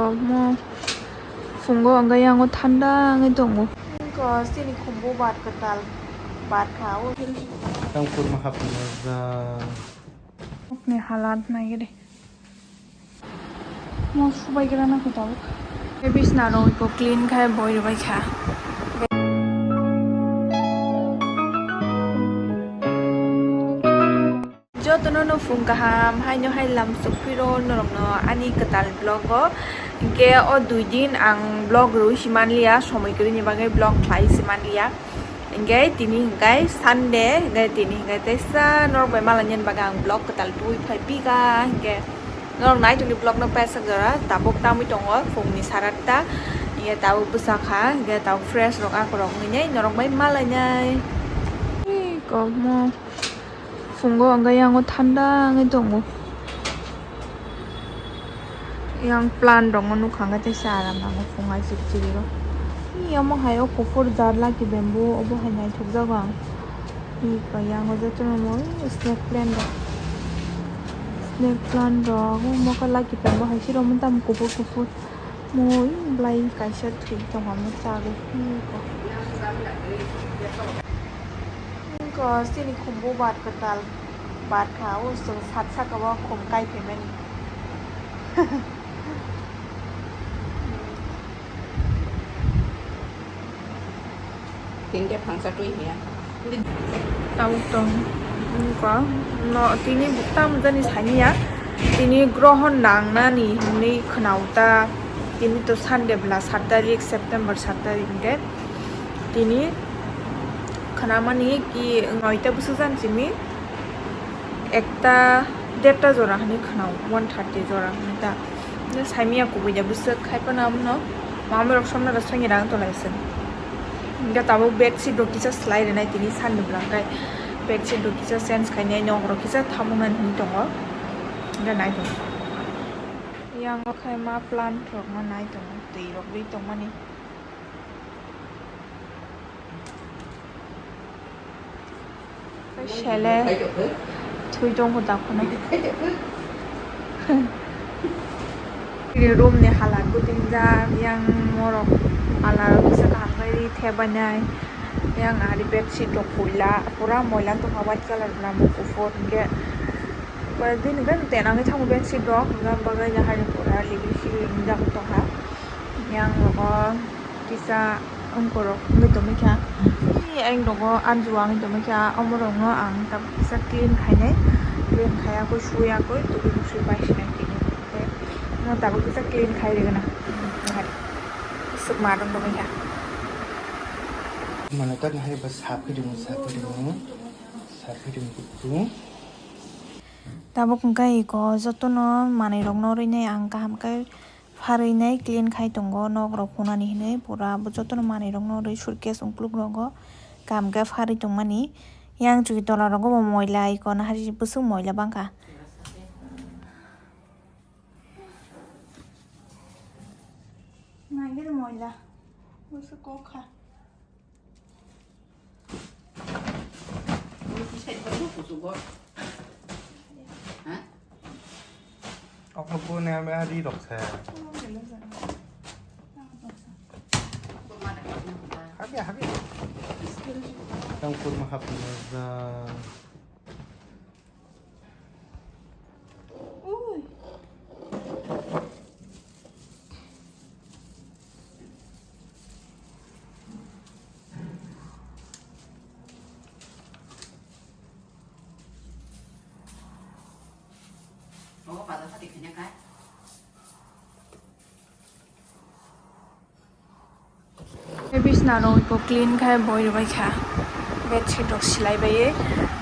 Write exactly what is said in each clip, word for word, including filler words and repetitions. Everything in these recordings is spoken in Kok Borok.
Omo phungo hwnkhe yango thanda wngwi tongo. Wngkha chini khumbu bar kwtal bar kha o. Tang kurma hapni mojang. Okni halat naigede. Mo subai gira na kho tabuk. Tei bisna rok iko clean khai boi rwbai kha. Jotono no phung kaham, haino hai lam sukphiro norokno ani kwtal vlog o. Hinkhe o dui din ang vlog rwui si manliya, somoi kwrwini bagwi vlog khlai si manliya. Hinkhe tini hinkhe Sunday, hinkhe tini hinkhe teisa norok bai malainani bagwi ang vlog kwtal tubui phai pika. Hinkhe norok nai tongdi vlog no paisa jora, tabuk tamwi tongo phungni saratta. Hinkhe tabuk bwsa kha, hinkhe tabuk fresh rok akorok wngwi nai norok bai malainai. Ui, kokmo. Phungo hwnkhe yango thanda wngwi tongo. Yang plant rokno nukha hwnkhe teisa aram nango phung hai chiri chiri rok. Ih, omo hai o kuphur jat lucky bamboo obo hai naithokjago ang. Ih, kha yango jotono omo snake plant rok. Snake plant rok, omo khe lucky bamboo hai chiri omo tamo kuphur kuphur. Mui belai kaisa thwi tongo, omo chagwi. Wngkha chini khumbu bar kwtal, bar kha, o chwng sat saka o khum kai phaimani. Tini khe phangsa twi hiya. Tabuk tong wngkha no tini buktam jani saniya tini grohon nangnani hinwi khwnaota tini to Sunday bwla sat tarik September sat tarik hinkhe tini khwnamani ki noita bwswk jani simi. Ekta derta jora hinwi khwnao, one thirty jora hinwi ta. Saimanya kubui da bwswk khai phano abono mama rok somna rok songya rang tolai se. Hinkhe tabuk bedsheet rok kisa slai rwnai tini sani bwla khai bedsheet rok kisa change khainai nok rok kisa thamuknani hinwi tongo. Hinkhe nai tongo. Yang o khai ma plant rok ma nai tongo twi rok ri tongmani. Sele thwi tongkho dakhno. Ini room ni halat bo tingjak, yang morok ala kisa kaham khe ri thebainai, yang ari bedsheet rok puila pura moila tongkha, white colour bwla bo kuphur hinkhe bini gana tenangwi thango bedsheet rok, hwnba bagwi hari pura ligwi sigwi wngjak tongkha. Yang rogo kisa wngkorok wngwi tongwi kha. Yang rogo anjua wngwi tongwi kha. Omorokno ang tabuk kisa clean khainai. Clean khaiya khe suya khe tubui musui pai sinai tini. Tei no tabuk kisa clean khai rwgwna. Sukma rwng tongwi kha. Mane tak nahai ba saphi rwng, saphi rwng, saphi rwng kutung. Tabuk hwnkhe iko jotono manwirokno rwinai ang kaham khe pharwinai clean khai tongo, nok rok phunani hinwi pura bo jotono manwirokno rwi suitcase ukuluk rogo kaham khe pharwi tongmani. Yang chwng tola rogo bo moila iko nahari bwswk moila bangkha. Nangkhe moila bwswk kok kha. Okno phone ya, ya, ri rok se. Habya, habya. Yang kurma hapna ja. Tei bisna rok iko clean khai boi rwbai kha, bedsheet rok silai baiwi.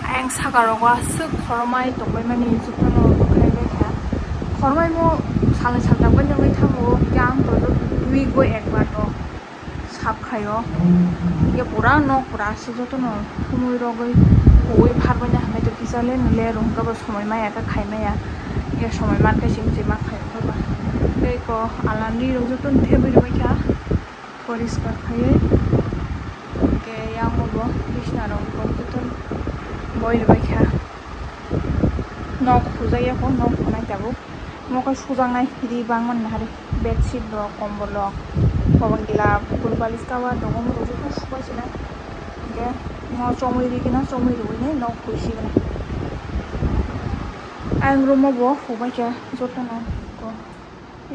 Ayang saka rogo aswk khoromai tongbai mani, jotono khai bai kha. Khoromai mo salnwi saltham bai nugwi thango, hwnkhe ang to twi go ekbar rok sap khaio. Hwnkhe pura nok pura aswk jotono humui rogwi huui pharbaina hambai tongkha, kisa le nw le rwngkha bo somoi maya khe khai maya. Hwnkhe somoi mankhe simi se ma khai wngkha ba. Tei ko alamni rok jotono thebwi rwbai kha. Poriskar khaiwi. Hwnkhe yang bo bisna rok bo jotono boi rwbai kha. Nok hujakya kho, nok hunai tabuk. Mo khe sujaknai ri bangmani hari, bedsheet rok, kombol rok, kobangla, bul balis cover rok, omo rok joto subai sinai. Hingke mo chomui ri gina, chomui rwui nai nok hui si gina. Ayang room o bo hubai kha joto no ko.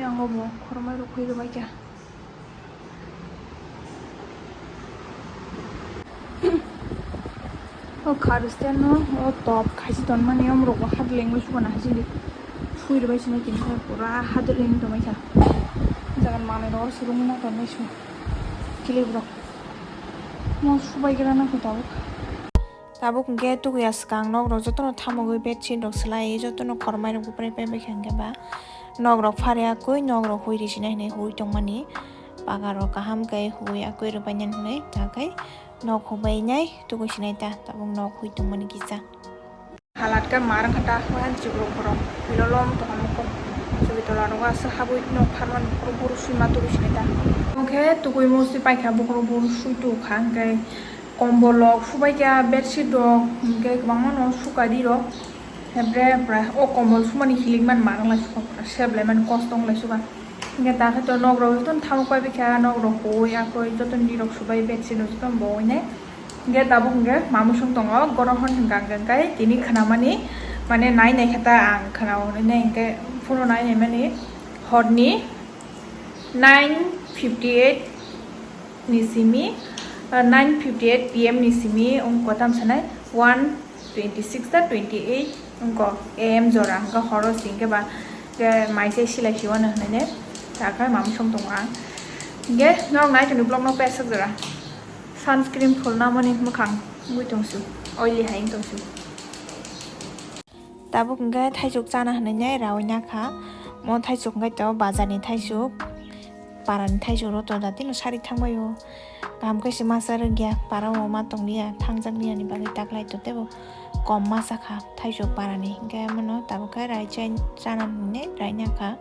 Yang o bo khormai rok hui rwbai kha. O kharwsano o top khaisi tonmani omorok bo hadleng bai sugo na hajili. Sui rwbai sini tini khe pura hadleng tongbai kha. Jagan manwi rok surungna tonbai su. Kilibro. Mo subai gra na kho tabuk. Tabuk hwnkhe tukuya swkang nok rok jotono thamogwi bedsheet rok swlaiwi jotono khormai rok bupre paibai kha hwnkhe ba nok rok phariya kwi nok rok hui risinai hinwi hui tongmani. Paga rok kaham khe hui akwi rwbainani hinwi ta khe nok hubainai tukusinai ta tabuk nok hui tongmani kisa. Halat khe mar wngkha ta, hoi han chibrok borok pilolom tongkha mokol. Chubi tola rogo aswk habwi nok pharmani bokhorok boru swi ma tukusinai ta. Omo khe tukui musi paikha bokhorok boru swi tukha hwnkhe kombol rok subai kha, bedsheet rok hwnkhe kwbangma no suka di rok. Hepre pura o kombol sumani hilik man mar wng lai suka, pura sep lai mani kosto wng lai suka. Hingke ta khe to nok rok jotono thamok pai bikha, nok rok huwi akhoi jotono nirok subai bedsheet rok jotono bo hwnwi nai. Hingke tabuk hingke mamui song tongo, goro hwn hingka hingke tini khwnamani mane nai nai khe ta ang khwnao hwnwi nai hingke phuru nai nai mani horni nine fifty eight ni simi, ah, nine fifty eight P M ni simi wng kotam sanai one twenty six ta twenty eight wngko A M jora, hingke horo singke ba ke maise silai siwano hinui ne ta khe mamsong tongo ang. Hingke norok nai tongni vlog no pesok jora sunscreen phulna mani mwkhang wngwi tongsu, oily hai wng tongsu. Tabuk hingke thaisuk chana hinui ne raui nakha, mo thaisuk hingke to bazar ni thaisuk, para ni thaisuk ro to jatino sari thangbai o. Kaham khe se masa rwgya, para o ma tong liya, thangjak liya ni bagwi taklai to tebo kom masa kha thaisuk para ni. Hingke mono tabuk khe rai chai chana hinui rai na kha.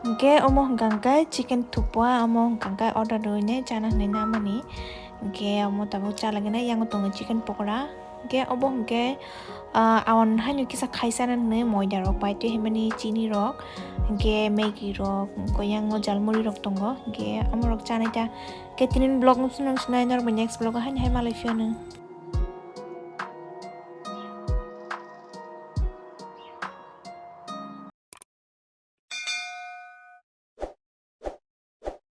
Hingke omo hingka hingke chicken thupua, omo hingka hingke order rwui nai chana hinui na mani. Hingke omo tabuk chalagwi nai, yango tongo chicken pokora. Hingke obo hingke, ah, awan haino kisa khaisa nani moida rok bai tei himani chini rok, hingke Maggi rok, hingke yango jalmuri rok tongo, hingke amorok chanai ta. Hingke tini vlog no swnang swnai norok bai next vlog o haino hai malai phiyano.